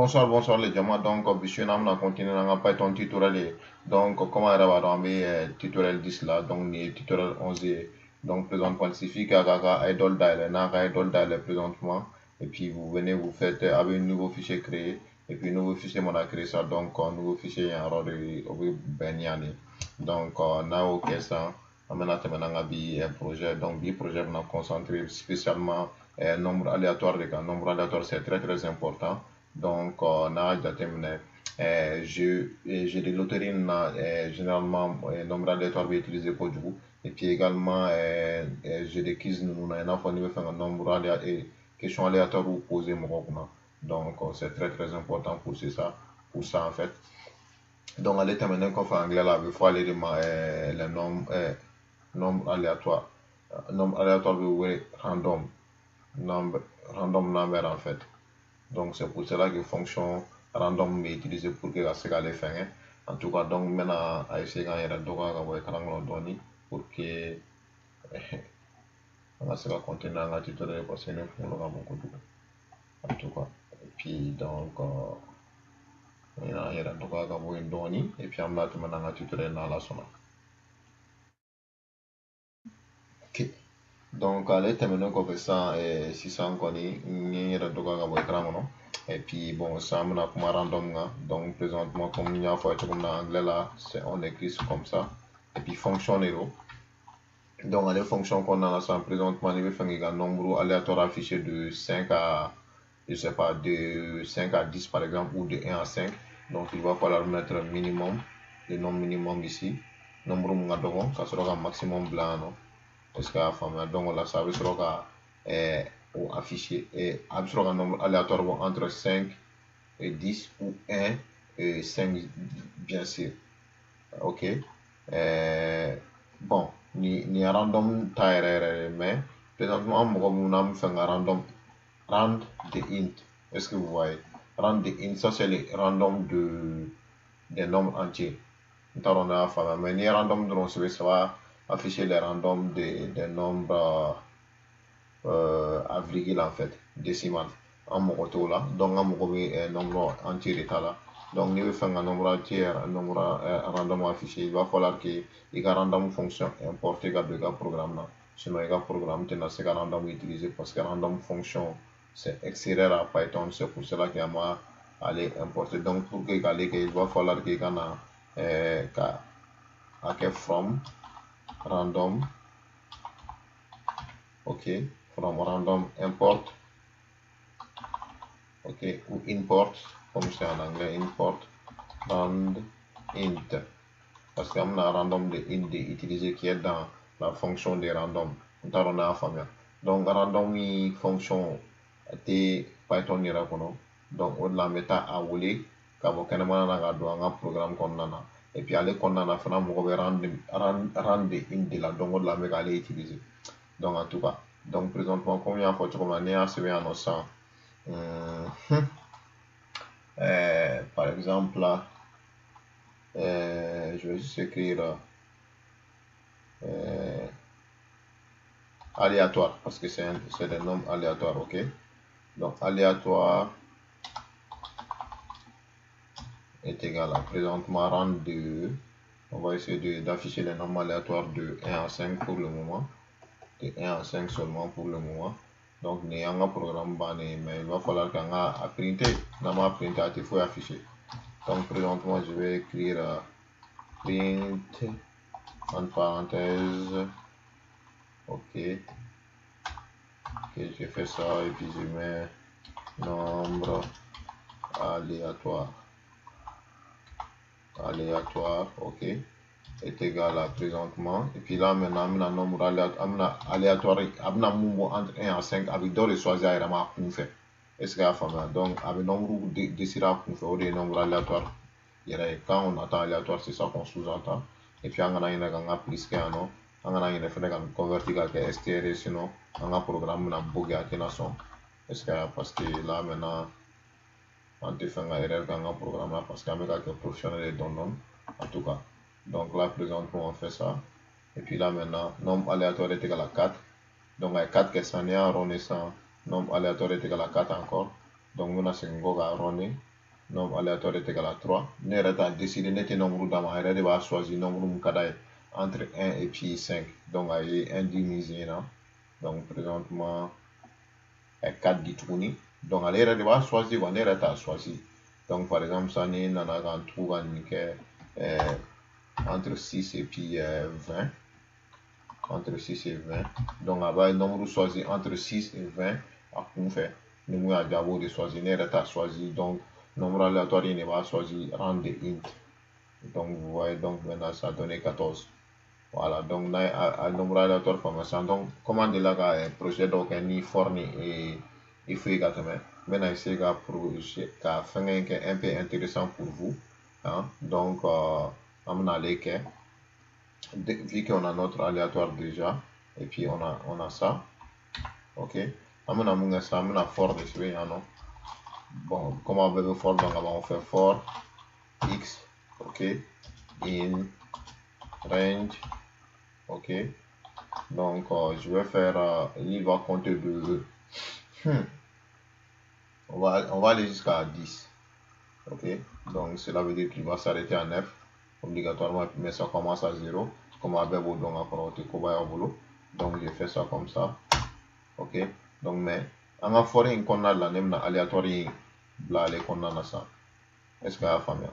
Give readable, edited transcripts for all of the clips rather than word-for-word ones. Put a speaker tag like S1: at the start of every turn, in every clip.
S1: Bonsoir, bonsoir les jama. Donc, bi su in na, an bɛna continuer n'an ka Python tutoriel ye. Donc, comme a yɛrɛ b'a dɔn, an bɛ tutoriel 10 la. Donc, nin ye tutoriel 11 ye. Donc, présentement, il suffit k'a ka IDLE dayɛlɛ. N'a ka IDLE dayɛlɛ présentement, et puis vous venez, vous faites, a bɛ nouveau fichier créer. Et puis, nouveau fichier mana créer ça, donc, nouveau fichier yan yɔrɔ de, o bɛ bɛn ni yan de. Donc, n'a y'o kɛ sisan, an bɛna tɛmɛ n'an ka bi projet. Donc, bi projet bɛna concentrer spécialement nombre aléatoire de kan. Nombre aléatoire, c'est très très important. Donc, n'a y'a jateminɛ, jeu de loterie na, généralement, nombre aléatoire bɛ utiliser kojugu. Et puis également, jeu de quiz ninnu na, i n'a fɔ n'i bɛ fɛ ka nombre aléatoire, question aléatoire poser mɔgɔw kunna. Donc, c'est très très important pour ça en fait. Donc, ale tɛmɛnen kɔfɛ, anglais la, a bɛ fɔ ale de ma les nombres, nombre aléatoire. Nombre aléatoire bɛ wele random number, random number en fait. Donc, c'est pour cela que fonction random bɛ utiliser pour que ka se k'ale fɛngɛ. En tout cas, donc n bɛna a essayer k'an yɛrɛ dɔgɔya ka bɔ écran kɔnɔ dɔɔni pour que an ka se ka continuer an ka tutoriel, parce que ne kunkolo ka bon kojugu. En tout cas, et puis donc n bɛna an yɛrɛ dɔgɔya ka bɔ yen dɔɔni, et puis an bɛna tɛmɛ n'an ka tutoriel n'Ala sɔnna. Ok. Donc, ale tɛmɛnen kɔfɛ sisan, sisan kɔni n ye n yɛrɛ dɔgɔya ka bɔ écran kɔnɔ. Et puis bon, sisan an bɛna kuma random kan. Donc présentement, comme n y'a fɔ a ye cogo min na, anglais la, c'est on écrit comme ça. Et puis fonction de don. Donc ale fonction kɔnɔna na sisan, présentement, n'i bɛ fɛ k'i ka nombre aléatoire affiché de 5 à, je sais pas, de 5 à 10 par exemple, ou de 1 à 5, donc il va falloir mettre minimum, le nombre minimum ici, nombre mun ka dɔgɔ, ka sɔrɔ ka maximum bila yan nɔ. Est-ce que a y'a faamuya? Donc o la sa, a bɛ sɔrɔ ka o afficher, a bɛ sɔrɔ ka nombre aléatoire bɔ entre 5 et 10 ou 1 et 5, bien sûr. Ok. Bon, ni random ta yɛrɛ yɛrɛ ye, mais présentement, an mɔgɔ minnu n'an bɛ fɛ ka random, rand de int, est-ce que vous voyez? Rand de int, ça c'est le random de des nombres entiers. N t'a dɔn n'a y'a faamuya, mais ni ye random dɔrɔn sɛbɛn, ça va afficher les randoms des nombres à virgule en fait, décimal. An mago t'o la. Donc an mago bɛ nombre entier de ta la. Donc n'i bɛ fɛ ka nombre entier, nombre random afficher, il va falloir que i ka random fonction importer ka don i ka programme na. Sinon i ka programme tɛna se ka random utiliser, parce que random fonction, c'est extérieur à Python. C'est pour cela qu'an ma ale importer. Donc pour que k'ale kɛ, il va falloir que i ka na ka a kɛ from random, ok, from random import, ok, ou import, comme c'est en anglais, import rand int, parce qu'an bɛna random de int de utiliser, qui est dans la fonction de random. N t'a dɔn n'a y'a faamuya. Donc random ni fonction tɛ Python yɛrɛ kɔnɔ. Donc o de la, an bɛ taa a wele ka bɔ kɛnɛmana na ka don an ka programme kɔnɔna na. Et puis ale kɔnɔna na fana, mɔgɔ bɛ rand de int de la. Donc o de la, an bɛ k'ale utiliser. Donc en tout cas, donc présentement, comme n y'a fɔ cogo min na, n'i y'a sɛbɛn yan nɔ sisan, par exemple là, je vais juste écrire aléatoire, parce que c'est des nombres aléatoires, ok. Donc aléatoire est égal à présentement rand de, on va essayer d'afficher les nombres aléatoires de 1 à 5 pour le moment, de 1 à 5 seulement pour le moment. Donc nin y'an ka programme bannen, mais il va falloir qu'an ka a printer. N'an m'a printer, a tɛ foyi afficher. Donc présentement, je vais écrire print entre parenthèses, ok, ok, j'ai fait ça, et puis je mets nombre aléatoire, aléatoire, ok, est égal à présentement. Et puis là maintenant, an bɛna nombre aléatoire, an bɛna aléatoire, a bɛna mun bɔ entre 1 à 5, a bɛ dɔ de choisir a yɛrɛ ma a kun fɛ. Est ce que a y'a faamuya? Donc a bɛ nombre décider a kun fɛ, o de ye nombre aléatoire yɛrɛ ye. Quand on entend aléatoire, c'est ça qu'on sous-entend. Et puis an kana ɲinɛ k'an ka plus kɛ yan nɔ. An kana ɲinɛ fɛnɛ ka nin convertir ka kɛ str, sinon an ka programme bɛna bugger, a tɛna sɔn. Est ce que, parce que là maintenant, an tɛ fɛn ka erreur k'an ka programme na, parce que an bɛ ka kɛ professionnel ye dɔɔni dɔɔni. En tout cas, donc là présentement, on fait ça. Et puis là maintenant, nombre aléatoire est égal à 4. Donc a ye 4 kɛ sisan, n'i y'a run sisan, nombre aléatoire est égal à 4 encore. Donc n bɛna segin kɔ k'a run. Nombre aléatoire est égal à 3. Ne yɛrɛ t'a décidé, ne tɛ nombre d'a ma, a yɛrɛ de b'a choisi nombre mun ka d'a ye entre 1 et puis 5. Donc a ye 1 di nin sen na. Donc présentement a ye 4 di tuguni. Donc ale yɛrɛ de b'a choisi quoi, ne yɛrɛ t'a choisi. Donc par exemple ça, ni nana ka n tugu ka nin kɛ entre 6 et puis 20. Entre 6 et 20. Donc a b'a nombre choisi entre 6 et 20 a kun fɛ. Ni mun y'a diya a b'o de choisi, ne yɛrɛ t'a choisi. Donc nombre aléatoire in de b'a choisi rand de int. Donc vous voyez, donc maintenant ça a donné 14. Voilà, donc n'a ye a nombre aléatoire faamuya sisan. Donc comme an delila ka projet dɔw kɛ ni for ni if ye ka tɛmɛ, n bɛna essayer ka projet ka fɛngɛ kɛ un peu intéressant pour vous, hein. Donc an bɛna ale kɛ, vu qu'on a notre aléatoire déjà et puis on a ça. Ok, an bɛna mun kɛ sisan? An bɛna for de sɛbɛn yan nɔ. Bon, comme aw bɛɛ bɛ for dɔn ka ban, on fait for x, ok, in range, ok. Donc je vais faire il va compter de on va aller jusqu'à 10. Ok, donc cela veut dire qu'il va s'arrêter à 9 obligatoirement, mais ça commence à 0 comme a bɛɛ b'o dɔn ka kɔrɔ, o tɛ koba y'aw bolo. Donc je fais ça comme ça. Ok, donc mais an ka for in kɔnɔna la, ne bɛna aléatoire in bila ale kɔnɔna na sisan. Est ce que a y'a faamuya?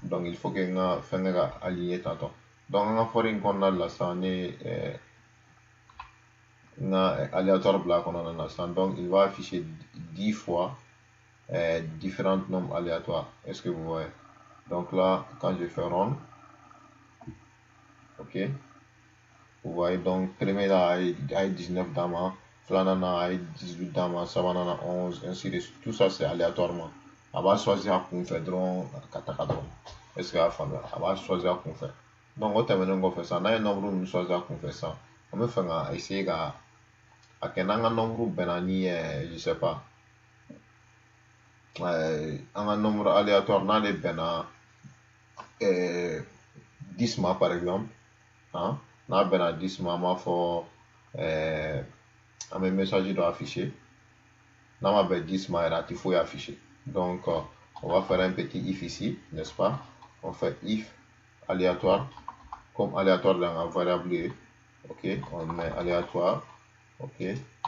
S1: Donc il faut que n ka fɛngɛ ka aligner tantɔ. Donc an ka for in kɔnɔna la sisan, ne n ka aléatoire bila a kɔnɔna na sisan. Donc il va afficher 10 fois différents nombres aléatoires. Est ce que vous voyez? Donc là, quand je fais run, ok, vous voyez, donc premier là a ye 19 d'a ma, filanan na a ye 18 d'a ma, sabanan na 11, ainsi de suite. Tout ça, c'est aléatoirement. A b'a choisir a kun fɛ dɔrɔn ka taga dɔrɔn. Est ce que a y'a faamuya? A b'a choisir a kun fɛ. Donc o tɛmɛnen kɔfɛ sisan, n'a ye nombre ninnu choisir a kun fɛ sisan, an bɛ fɛ ka essayer ka a kɛ n'an ka nombre bɛnna ni je sais pas, an ka nombre aléatoire n'ale bɛnna 10 ma par exemple, hein, n'a bɛnna 10 ma, an b'a fɔ an bɛ message dɔ afficher. N'a ma bɛn 10 ma yɛrɛ, a tɛ foyi afficher. Donc on va faire un petit if ici, n'est-ce pas? On fait if aléatoire, comme aléatoire dans la variable, ok, on met aléatoire, ok,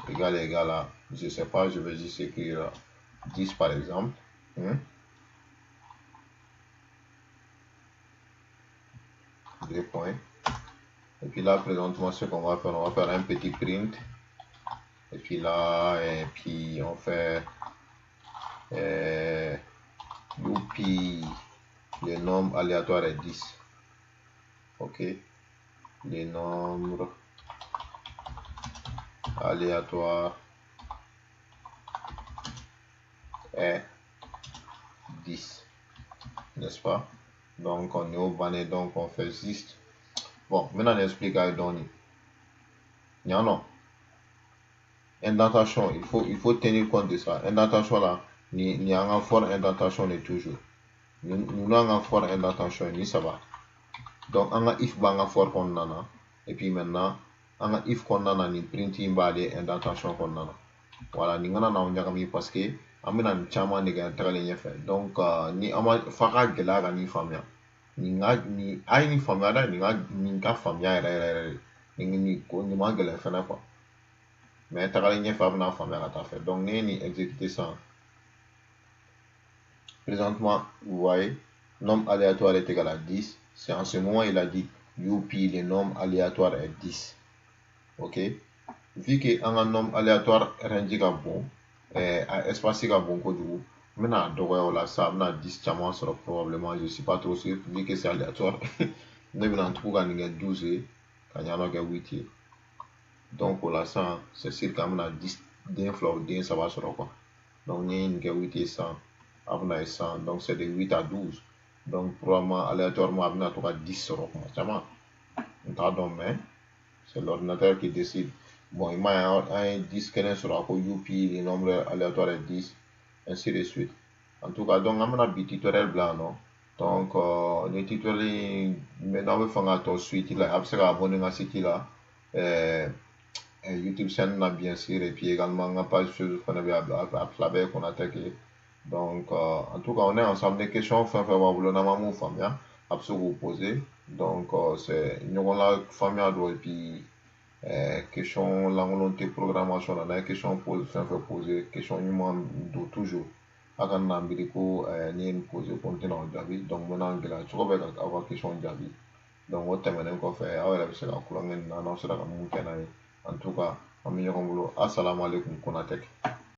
S1: égal égal à, je sais pas, je vais juste écrire 10 par exemple, hein? 2 points. Et puis là, présentement, ce qu'on va faire, on va faire un petit print. Et puis là, et puis on fait youpi, le nombre aléatoire est 10. Ok, le nombre aléatoire est 10, n'est-ce pas? Donc on est au banné, donc on fait juste. Bon, maintenant on explique à Donny. Non, non. Indentation, il faut tenir compte de ça. Indentation là, ni un for indentation est toujours. Nous avons for indentation, ni ça va. Donc, on a if banga for qu'on a. Et puis maintenant, on a if qu'on a ni printing ba de indentation qu'on a. Voilà, ni ngana na ɲagami parce que an bɛna nin caman de kɛ tagalen ɲɛfɛ. Donc ni an ma fa ka gɛlɛya ka nin faamuya, nin ka nin a ye nin faamuya dɛ, nin ka nin ka faamuya yɛrɛ yɛrɛ yɛrɛ nin ko nin ma gɛlɛn fɛnɛ quoi, mais tagalen ɲɛfɛ a bɛna faamuya ka taa fɛ. Donc ne ye nin exécuter sisan, présentement vous voyez, nombre aléatoire est égal à 10. C'est en ce moment il a dit youpi, le nombre aléatoire est 10. Ok, vu que an ka nombre aléatoire range ka bon, a espace ka bon kojugu, n bɛna dɔgɔya o la sisan, a bɛna 10 caman sɔrɔ probablement, je suis pas trop sûr, vu que c'est aléatoire. Ne bɛna tugu ka nin kɛ 12 ye, ka ɲanɔ kɛ 8 ye. Donc o la sisan, c'est sûr qu'an bɛna 10 den fila o den saba sɔrɔ quoi. Donc ni ye nin kɛ 8 ye sisan, a bɛna ye sisan, donc c'est de 8 à 12. Donc probablement aléatoirement a bɛna to ka 10 sɔrɔ kuma caman, n t'a dɔn, mais c'est l'ordinateur qui décide. Bon, i m'a ye, an ye 10 kelen sɔrɔ, a ko youpi, le nombre aléatoire est 10, ainsi de suite. En tout cas, donc an bɛna bi tutoriel bila yan nɔ. Donc ni tutoriel in n'aw bɛ fɛ ka tɔ suite la, a bɛ se ka abonner n ka site la. YouTube chaîne na, bien sûr, et puis également n ka page Facebook fana bɛ, a fila bɛɛ ye Konatɛ ye. Donc en tout cas, on est ensemble. Ni question fɛn fɛn b'a bolo, n'an ma mun faamuya, a bɛ se k'o poser. Donc c'est ɲɔgɔn la faamuya don. Et puis question lankolon tɛ programmation na. N'a ye question pose, fɛn fɛn poser, question ɲuman don toujours. A kana na miiri ko n'i ye nin poser ko n tɛna o jaabi. Donc n bɛna gɛlɛya cogo bɛɛ ka aw ka question jaabi. Donc o tɛmɛnen kɔfɛ, aw yɛrɛ bɛ se ka tulonkɛ nin na, n'aw sera ka mun kɛ n'a ye. En tout cas, an bɛ ɲɔgɔn bolo. Assalamu alaikum, Konatɛ.